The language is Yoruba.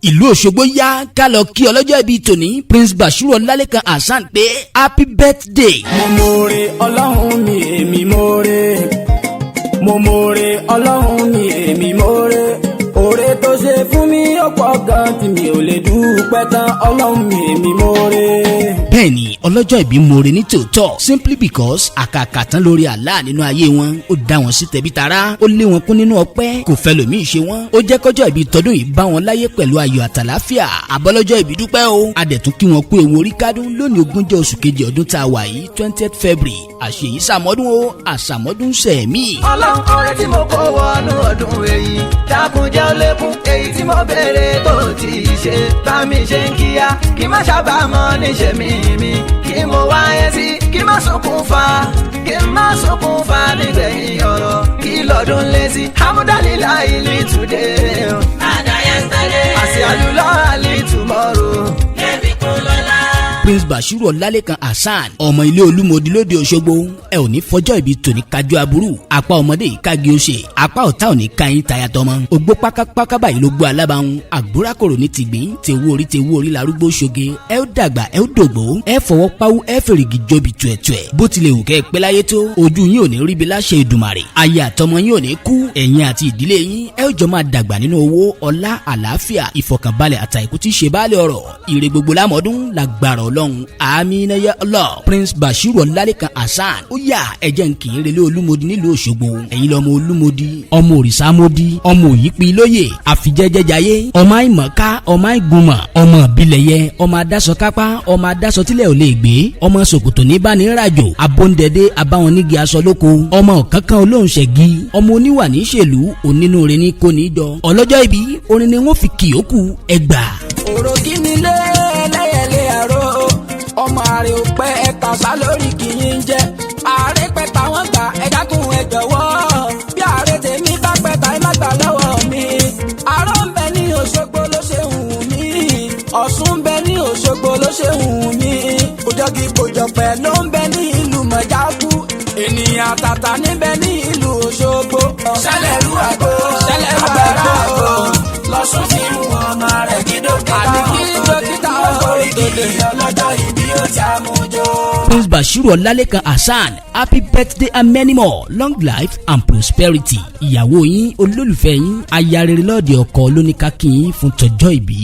Ìlú Òṣogbo yá, ká lọ kí ọlọ́jọ́ ìbí tòní, Prince Bashiru Ọlálékan Hasan, pé happy birthday. Mo mọ̀ọ́rẹ́ Ọlọ́run mi, èmi mọ̀ọ́rẹ́. Mo mọ̀ọ́rẹ́ Ọlọ́run mi, èmi mọ̀ọ́rẹ́. Oore tó ṣe fún mi ó pọ̀ gan tí mi ò lè dúpẹ́ tán. Ọlọ́run mi, èmi mọ̀ọ́rẹ́. Bẹ́ẹ̀ni, ọlọ́jọ́ ìbí mọ̀ọ́rẹ́ ní tòótọ́, simply because àkàkà tán lórí àlá nínú ayé wọn. Ó dá wọn sí tẹ̀bí tará, ó lé wọn kún nínú ọpẹ́, kò fẹ́ lòmíì ṣe wọn. Ó jẹ́ kọjọ́ ìbí tọdún yìí bá wọn láyé pẹ̀lú ayọ̀ àtàláfíà. Àbọ̀lọ́jọ́ ìbí dúpẹ́ o. Adẹ̀tún kí wọn kú ewu orí kádùn lónìí, 20 oṣù kejì ọdún tá a wà yìí, 20th February. Àṣeyìí sàmọ́dún o, àṣàmọ́dún sẹ̀mí. Ọlọ́run, ọrẹ tí mo kó wọnú ọdún èyí, dákun jẹ́ ó lékún. Èyí tí mo béèrè tó ti ṣe, bá mi ṣe ń kíá, kí má ṣàbàmọ́ níṣẹ́ mi mi kí mo wáyé sí, kí má sunkún fa, kí má sunkún fa nígbẹ̀yìn ọ̀rọ̀, kí lọ́dún lé sí. Hamudalilayi li today. Ada yesterday. Àṣì àlùlọ́ àlì tomorrow. Kẹ́mi kún lọ́la. Prince Bashiru Ọlálékan Hasan, ọmọ ilé Olúmọdé lóde Òṣogbo, ẹ ò ní fọjọ́ ìbí tòní kájú aburú. Apá ọmọdé yìí kági ó ṣe, apá ọ̀tá ò ní ká yín tayatọmọ. Ògbó pákápáká báyìí ló gbó alábàáhùn, àgbórákòrò ní tìgbín tewú orí, tewú orí larúgbó ṣoge. Ẹ ó dàgbà, ẹ ó dògbó, ẹ fọwọ́ páwú, ẹ fèrègì jobi tuẹ̀tuẹ̀. Bó tilẹ̀ wù kẹ́ ẹ pẹ́ láyé tó, ojú yín ò ní ríbi láṣẹ Èdùmàrè. Aya àtọmọ yín ò ní kú. Ẹ̀yin àti ìdílé yín, ẹ ó jọ máa dàgbà nínú owó, ọlá, àlàáfíà, ìfọ̀kànbalẹ̀ àtàìkú tí í ṣe baálé ọ̀rọ̀. Ire gbogbo lámọ̀ọ́dún lágbára Ọlọ́run. Àmín ya Allah. Prince Bashiru Ọlálékan Hasan, ó yá, ẹ̀jẹ̀ ń kì í relé Olúmọdì nílùú Òṣogbo. Ẹ̀yin lọ́mọ Olúmọdì, ọmọ òrìṣàmọdì, ọmọ òyìnpí lóye àfijẹ́jẹ́jayé, ọmọ àìmọ̀ká, ọmọ àìgùnmọ̀, ọmọ ìbílẹ̀yẹ, ọmọ adásọkápá, ọmọ adásọtílẹ̀ ò lè gbé, ọmọ ṣòkòtò ní bá ní ràjò abóńdẹdẹ, abáwọn nígi aṣọ lóko, ọmọ kankan olóhùn ṣẹ̀gi, ọmọ oníwà ní ṣèlú onínúure ní kò ní jọ. Ọlọ́jọ́ ìbí, orin ni wọ́n fi kìyókù ẹgbàá. Òròkì nílé ẹlẹ́yẹlé àrò, ọmọ àrè ò pẹ́ ẹ̀ka sá lórí kìí ń jẹ́ ààrẹ pẹ́ táwọn gbà. Ẹ dákun, ẹ jọ̀wọ́, bí ààrẹ tèmi bá pẹ́ tá, ẹ má gbà lọ́wọ́ mi. Àrò ń bẹ ní Òṣogbo ló ṣe hùn mí, Ọ̀ṣun ń bẹ ní Òṣogbo ló ṣe hùn mí, òjọ́gì kòjọpẹ̀ ló ń bẹ ní ìlú Mọ̀jákú, ènìyàn àtàtà níbẹ̀ ní ìlú Òṣogbo. Ṣẹlẹ̀rú àgbo, ṣẹlẹ̀rú àgbo lọ́sùn fi ń wọ́n ọmọ rẹ̀ kí dókítà, àní kí dókítà ó tó dé, ọlọ́jọ́ ìbí ó ti àmójó. Prince Bashiru Ọlálékan Hasan, happy birthday and many more, long life and prosperity. Ìyàwó yín, olólùfẹ́ yín, aya rere lọ́ọ̀dẹ̀ ọkọ lóníkà kí yín fún tọjọ́ ìbí.